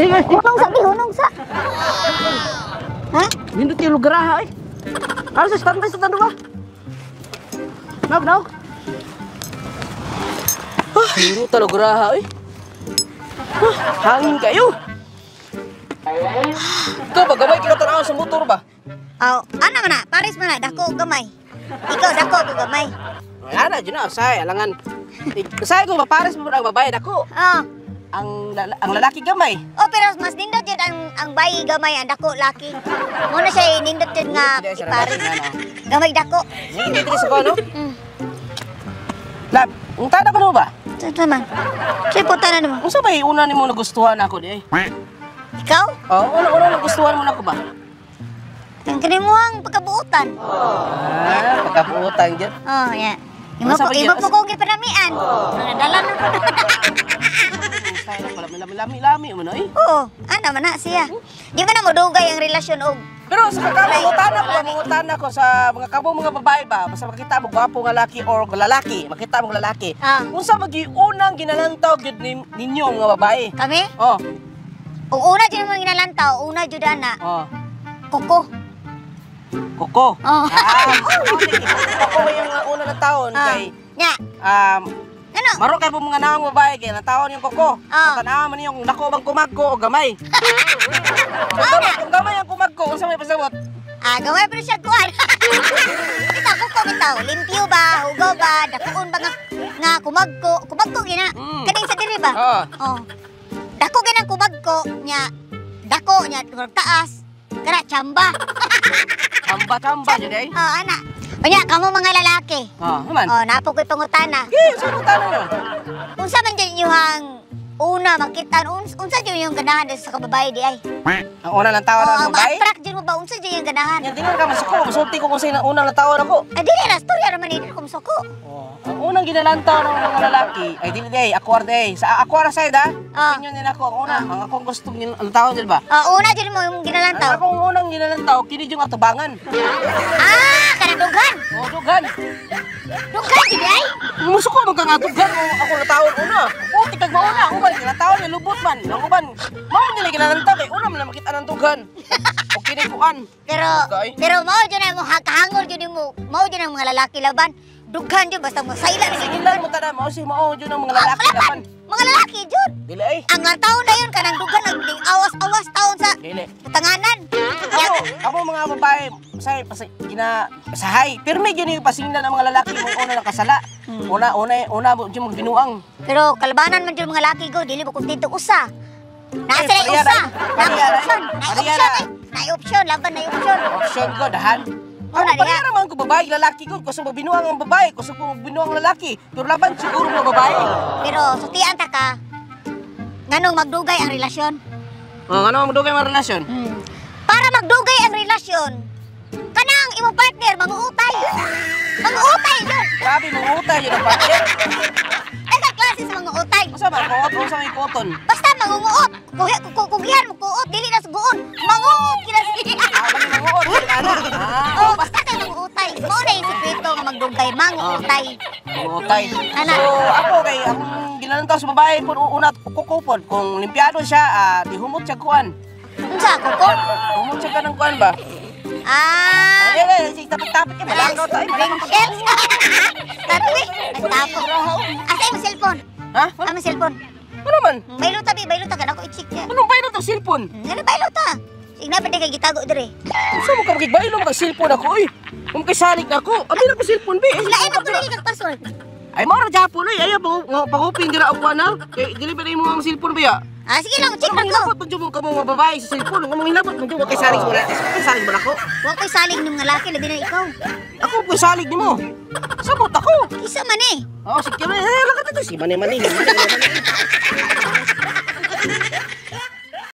Hunong sa, hunong sa. Ha? Nindot yung lugar ha eh. Ano sa standby sa tando ba? Naw, naw. Ah, nindot ta lugar ha eh. Ah, hangin kayo. Ikaw ba, gamay ka tanaw sa motor ba? Aw, ana man na, pares man na, dako og gamay. Ikaw dako og gamay. Wala na, dyan na, usay, alangan. Usay ko, mapares mo ang babae, dako. Oh. Ang lalaki gamay. Oh, pero mas nindot jud ang bayi gamay, ang dako laki. Mo na siya nindot jud nga Nindot jud siya, ipares. lalaki nga, Gamay dako. Hindi dito sa kono. Lab, ang tada ko na ba? Sa man. Siya punta na naman. Unsa may una nimo nagustuhan ako di ay? Ikaw? Oh, una nagustuhan mo nako ba? Ang kanimuhang pagkabuotan. Ah, pagkabuotan jud. Oh, yeah. Imo Unsa po, pa imo gyud? po kong gipanamian. Nadala na ko. Style pala lami lami lami man oy. Oo, ana man na siya. Di ba na modugay ang relasyon og Pero sa mangutana ko sa mga kabo mga babae ba, basta makita mo gwapo nga laki or lalaki, makita mo lalaki. Ah. Unsa magi unang ginalantaw gyud ninyo mga babae? Kami? Oh, Ug una jud mo ginalantaw, una jud ana, oh, kuko. Kuko. Oh. Ah, kuko ba yung una na taon kay Nya, ano? Maro kay po mga naong babae kay nataon yung kuko. Ah. Tanaw man yung dako bang kumagko o gamay. Kung gamay ang kumagko, unsa may pasabot? Ah, gamay pero siya kuan. Bitaw kuko bitaw, limpyo ba, hugaw ba, dakuon ba nga kumagko, kumagko gina. Kaning sa diri ba? Oo. Oh. Dako ginang kumagko nya, dako nya murag taas. Kana chamba. Chamba chamba jud ay. Oh, ana. Unya kamo mga lalaki. Oh, naman. Oh, napo ko'y pangutana. Sige, unsa pangutana nyo? Unsa man jud inyong una makita unsa jud yung ganahan sa kababae di ay? Ang una ng tawa Oh, ng ang babae? ma-attract jud mo ba unsa jud yung ganahan? Yan tingnan ka masuko, masulti ko kung sino ang unang natawa nako. Ay dili ra storya ra man ni kung suko. Oh, ang unang ginalantaw ng mga lalaki ay dili day, ako ar day. Sa ako ra side ha. Ah. Opinion nila ako ang una, ang akong gusto ang tao dil ba? Ah, una jud mo yung Ang ginalantaw. akong unang ginalantaw kini yung atubangan. Ah, kanang dughan. Oh, dughan. Dughan jud ay. Musuko man kang atughan mo ako natawon una. Oh, tikag mauna, ang uban ginataon ni lubot man. Ang uban, mao man nila ginalantaw kay una man na makita ng dughan. O kini kuan. Pero Okay. pero mao jud na mo kahangol jud mo. Mao jud ang mga lalaki laban. Dughan jud basta mo sayla na Sige jud. lang mo tanan mao si mao jud ang mga lalaki laban. Mga lalaki jud. Dili ay. Ang taon na yun kanang dughan ang awas-awas taon sa Dili. tanganan. Ako mga babae, say pas gina sahay. Pirmi gyud yung pasinglan ang mga lalaki mo una ng kasala. Una una una mo jud mo binuang. Pero kalabanan man jud mga laki go, dili mo kontento usa. Naa Eh, sila pareha usa. na. Naa Pareha na. option, naa Pareha option na. eh. Naa option, laban na option. Option ko dahan. Oh, Ako na pareha diha. naman ko babae, lalaki ko. Kusog mabinuang ang babae, kusog mabinuang ang lalaki. Pero laban siguro mga babae. Pero sutian ta ka nganong magdugay ang relasyon? Oh, ano magdugay mga relasyon? Para magdugay ang relasyon, kanang imong partner manguutay. Manguutay jud. Grabe mangutay yun ang partner. Ay ka klase sa manguutay. Unsa ba kuot? Unsa may kuoton? Basta mangunguot. Kugihan mo kuot dili na suguon. Manguot gina siya. Ah, bali manguot yun ana. Ah, Oh, basta kay manguutay. Mao na yung sikreto nga magdugay, manguutay. mangutay. Ana. So ako kay akong ginalantaw sa babae pud una kuko pod kung limpyado siya, di humot siya kuan. Unsa kuko? Humot siya kanang kuan ba? Ah, Ay, ay, ay, tapik-tapik kay malakaw tayo. ring shells. Tabi, nagtapo. Asa imong cellphone? Ha? Amo cellphone. Ano man? Baylo ta bi, baylo ta kana ko i-check niya. Anong baylo tong cellphone? Ano baylo ta? Sige na pa kay gitago dire. Unsa mo ka magigbaylo mo kag cellphone ako oy? Kung kay salig ako, abi na ko cellphone bi. Eh, Lain ako dili kag password. Ay mao ra Japon oy, ayaw pangupin dira og kuan ha. Kay dili ba nimo ang cellphone biya? Ah, sige lang, check Ano lang ko. manghilabot man jud mo kamo mga babae sa cellphone? Ang manghilabot man jud mo kay salig mo na. Kay salig mo nako. Wa ko'y salig ng mga laki, labi na ikaw. Ako ko'y salig nimo. Sabot ako. Isa man eh. Oh, sige eh, lakad ito si mani mani.